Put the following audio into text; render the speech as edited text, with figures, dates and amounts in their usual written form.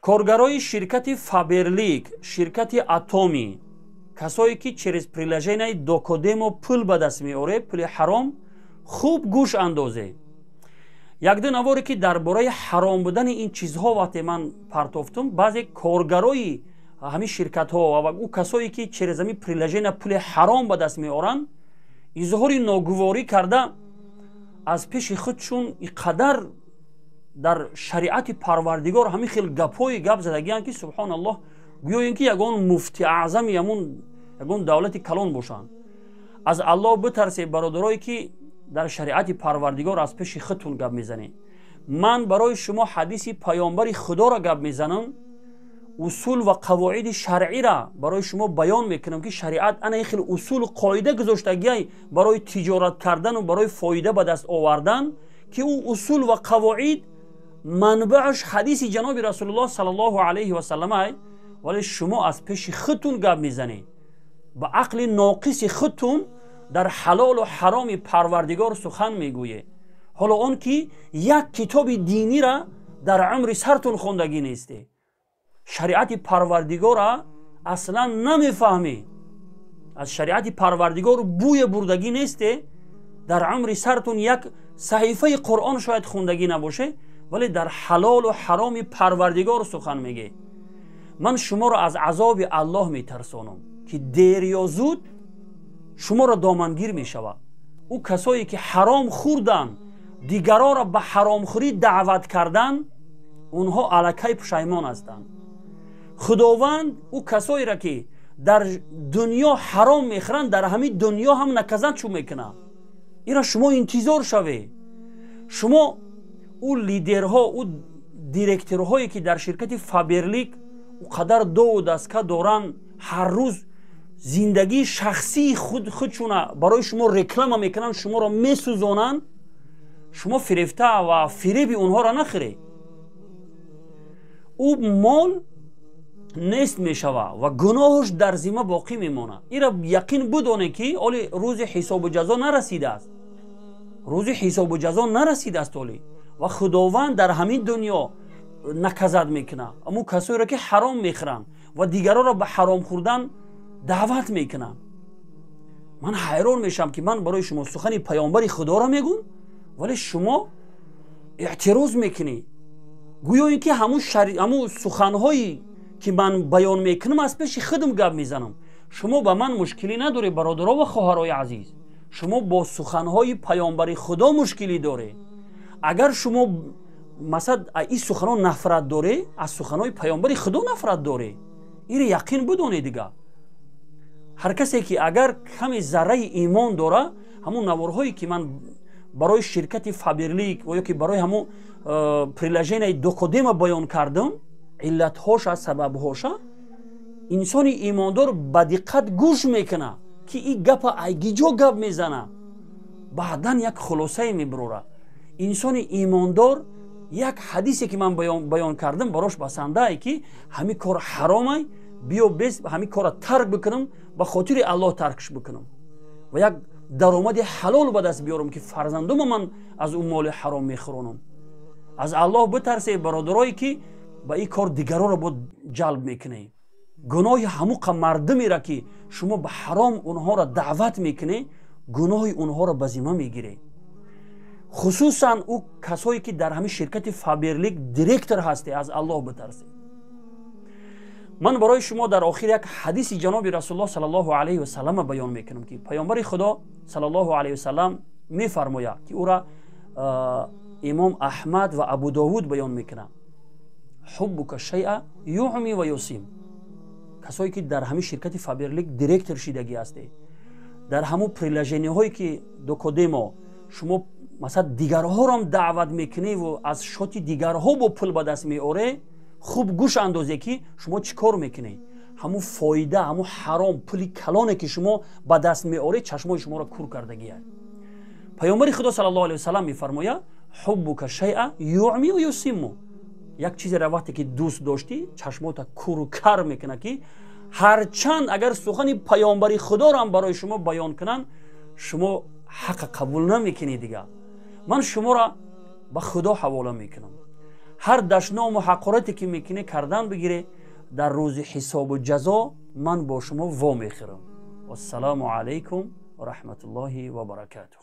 Коргарои ширкати Фаберлик, ширкати Атоми, касое ки через приложенияи Докодемо пул ба даст меоред, пули ҳаром, хуб гӯш андозе. Якду наворе ки дар бораи ҳаром будани ин чизҳо вақте ман партофтум, баъзе коргарои ҳамин ширкатҳо ва ӯ касое ки через ҳамин приложения пули ҳаром ба даст меоранд, изҳори ногуворӣ карда, аз пеши худшун и қадар дар шариати Парвардигор ҳамин хел гапҳои гап задагианд, ки субҳоналлоҳ, гӯё ин ки ягон муфти аъзами ҳамун ягон давлати калон бошанд. Аз Аллоҳ битарсед, бародарое ки дар шариати Парвардигор аз пеши худтун гап мезанед. Ман барои шумо ҳадиси паёмбари Худоро гап мезанам, усул ва қавоиди шаръира барои шумо баён мекунам, ки шариат ана ин хел усулу қоида гузоштагиай барои тиҷорат кардану барои фоида ба даст овардан, ки ӯ усул ва қавоид манбааш ҳадиси ҷаноби Расулуллоҳ саллаллоҳу алайҳи васалламай. Вале шумо аз пеши худтун гап мезанед, ба ақли ноқиси худтун дар ҳалолу ҳароми Парвардигор сухан мегӯед, ҳоло он ки як китоби динира дар умри сартун хондагӣ несте, шариати Парвардигора аслан намефаҳмед, аз шариати Парвардигор бӯе бурдагӣ несте, дар умри сартун як саҳифаи Қуръон шояд хондагӣ набоше, вале дар ҳалолу ҳароми Парвардигор сухан мегӯед. Ман шуморо аз азоби Аллоҳ метарсонам, ки дер ё зуд шуморо домангир мешавад. Ӯ касое ки ҳаром хӯрданд, дигароро ба ҳаромхӯрӣ даъват кардан, онҳо аллакай пушаймон ҳастанд. Худованд ӯ касоеро ки дар дунё ҳаром мехӯранд, дар ҳамин дунё ҳам наказать чӯ мекунад. Ира шумо интизор шавед. Шумо ӯ лидерҳо, ӯ директорҳое ки дар ширкати Фаберлик ӯ қадар дову даска доранд, ҳар рӯз зиндагии шахсии худшуна барои шумо реклама мекунанд, шуморо месӯзонанд, шумо фирефта ва фиреби онҳоро нахӯред. Ӯ мол нест мешава ва гуноҳаш дар зимма боқӣ мемонад. Ира яқин бидонед, ки оли рӯзи ҳисобу ҷазо нарасидааст, рӯзи ҳисобу ҷазо нарасидааст оли, ва Худованд дар ҳамин дунё наказать мекунад аммо касоеро ки ҳаром мехӯранд ва дигароро ба ҳаром хӯрдан даъват мекунанд. Ман ҳайрон мешавам, ки ман барои шумо сухани паёмбари Худоро мегӯм, вале шумо эътироз мекунед, гӯё ин ки ҳамун суханҳое ки ман баён мекунам, аз пеши худам гап мезанам. Шумо ба ман мушкилӣ надоред, бародаро ва хоҳарои азиз, шумо бо суханҳои паёмбари Худо мушкилӣ доред. Агар шумо масалан ин суханҳо нафрат доред, аз суханҳои паёмбари Худо нафрат доред, ире яқин бидонед. Дига ҳар касе ки агар каме зарраи имон дора, ҳамун наворҳое ки ман барои ширкати Фаберлик ё ки барои ҳамун приложенияи Докодема баён кардам, иллатҳоша, сабабҳоша, инсони имондор ба диққат гӯш мекунад, ки ин гапа айгиҷо гап мезана, баъдан як хулосае мебурорад. Инсони имондор як ҳадисе ки ман баён кардам, барош басандае, ки ҳамин кор ҳаромай, биё бес ҳамин корро тарк бикунам, ба хотири Аллоҳ таркш бикунам ва як даромади ҳалол ба даст биёрам, ки фарзандума ман аз ӯ моли ҳаром мехӯронам. Аз Аллоҳ битарсед, бародарое ки ба ин кор дигароро бо ҷалб мекунед. Гуноҳи ҳамуқа мардумеро ки шумо ба ҳаром онҳоро даъват мекунед, гуноҳи онҳоро ба зимма мегиред, хусусан ӯ касое ки дар ҳамин ширкати Фаберлик директор ҳасте. Аз Аллоҳ битарсед. Ман барои шумо дар охир як ҳадиси ҷаноби Расулуллоҳ саллаллоҳу алайҳи васаллама баён мекунам, ки паёмбари Худо саллаллоҳу алайҳи васаллам мефармояд, ки ӯра имом Аҳмад ва Абу Довуд баён мекунанд: ҳуббука шайъа юъми ва юсим. Касое ки дар ҳамин ширкати Фаберлик директор шидагӣ ҳастед, дар ҳамун приложениҳое ки Докодемо шумо масалан дигарҳорам даъват мекуневу аз шоти дигарҳо бо пул ба даст меоред, хуб гӯш андозе, ки шумо чӣ кор мекунед. Ҳамун фоида, ҳамун ҳаром пули калоне ки шумо ба даст меоред, чашмои шуморо кур кардагия. Паёмбари Худо саллаллоҳу алайҳи васаллам мефармояд: ҳуббука шайъа юъми ва юсимму. Як чизеро вақте ки дӯст доштӣ, чашмота куру кар мекунад, ки ҳарчанд агар сухани паёмбари Худоро барои шумо баён кунанд, шумо ҳаққа қабул намекунед. Дига ман шуморо ба Худо ҳавола мекунам. Ҳар дашному ҳақорате ки мекунӣ, кардан бигире. Дар рӯзи ҳисобу ҷазо ман бо шумо вомехӯрам. Вассалому алайкум ва раҳматуллоҳи ва баракатуҳ.